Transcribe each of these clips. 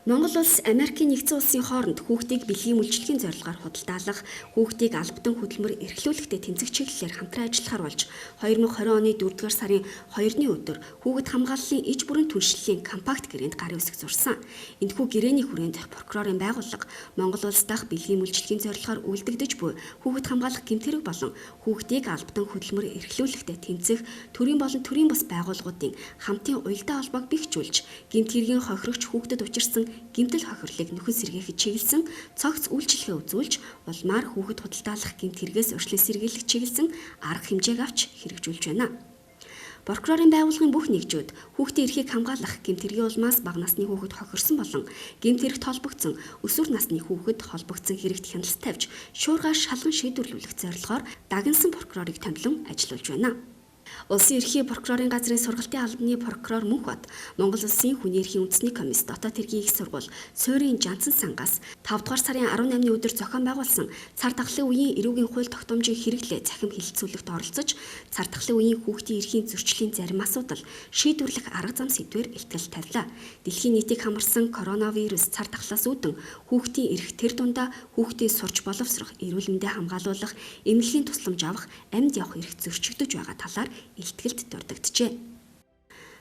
Монгол улс Америкийн нэгдсэн улсын хооронд хүүхдийг бэлгийн үйлчилгээний зорилгоор худалдаалах, хүүхдийг албадан хөдөлмөр эрхлүүлэхдээ тэмцэх чиглэлээр хамтран ажиллахаар болж 2020 оны 4-р сарын 2-ны өдөр хүүхэд хамгааллын иж бүрэн түншлэлийн компакт гэрээнд гарын үсэг зурсан. Энэхүү гэрээний хүрээнд прокурорын байгууллага Монгол улс дахь бэлгийн үйлчилгээний зорилгоор үлдэгдэж буй хүүхэд хамгаалах гэмт хэрэг болон хүүхдийг албадан хөдөлмөр эрхлүүлэхдээ тэмцэх төрийн болон төрийн бус байгууллагуудын хамтын уялдаа холбоог бэхжүүлж, гэмт хэргийн хохирогч хүүхдэд учирсан гэмтэл хохирлыг нөхөн сэргээхэд чиглэсэн цогц үйлчилгээ үзүүлж, улмаар хүүхэд худалдаалах гэмт хэрэгээс урьдчилан сэргийлэх чиглэсэн арга хэмжээг авч хэрэгжүүлж байна. Прокурорын байгууллагын бүх нэгжүүд хүүхдийн эрхийг хамгаалах, гэмт хэргийн улмаас бага насны хүүхэд хохирсон болон гэмт хэрэгт холбогдсон өсвөр насны хүүхэд холбогдсон хэрэгт хяналт тавьж, шуургаа шалган шийдвэрлүүлэх зорилгоор дагнасан прокурорыг томилон ажиллуулж байна. Улсын ерхий прокурорын газрын сургалтын албаны прокурор Мөнхбат Монгол Улсын хүний эрхийн үндэсний комисс дотоод хэргийн их сургууль суурийн Жанцан сангаас 5 дугаар сарын 18-ны өдөр зохион байгуулсан цар тахлын үеийн эрүүгийн хууль тогтоомжийн хэрэглээ цахим хэлэлцүүлэгт оролцож, цар тахлын үеийн хүүхдийн эрхийн зөрчлийн зарим асуудал шийдвэрлэх арга зам сэдвээр илтгэл тавилаа. Дэлхийн нийтийг хамарсан коронавирус цар тахлаас үүдэн хүүхдийн эрх, тэр дундаа хүүхдийн сурч боловсрох, эрүүл мэндээ хамгаалуулах, эмнэлгийн тусламж авах, амьд явах эрх зөрчигдөж байгаа талаар илтгэлд дурддагджээ.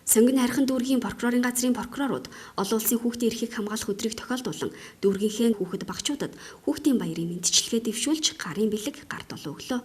Сонгон хайрхан дүүргийн прокурорын газрын прокурорууд олон улсын хүүхдийн эрхийг хамгаалах өдрийг тохиолдуулан дүүргийнхээ хүүхэд багчуудад хүүхдийн баярын мэндчилгээ дэвшүүлж гарын бэлэг гар долоо өглөө.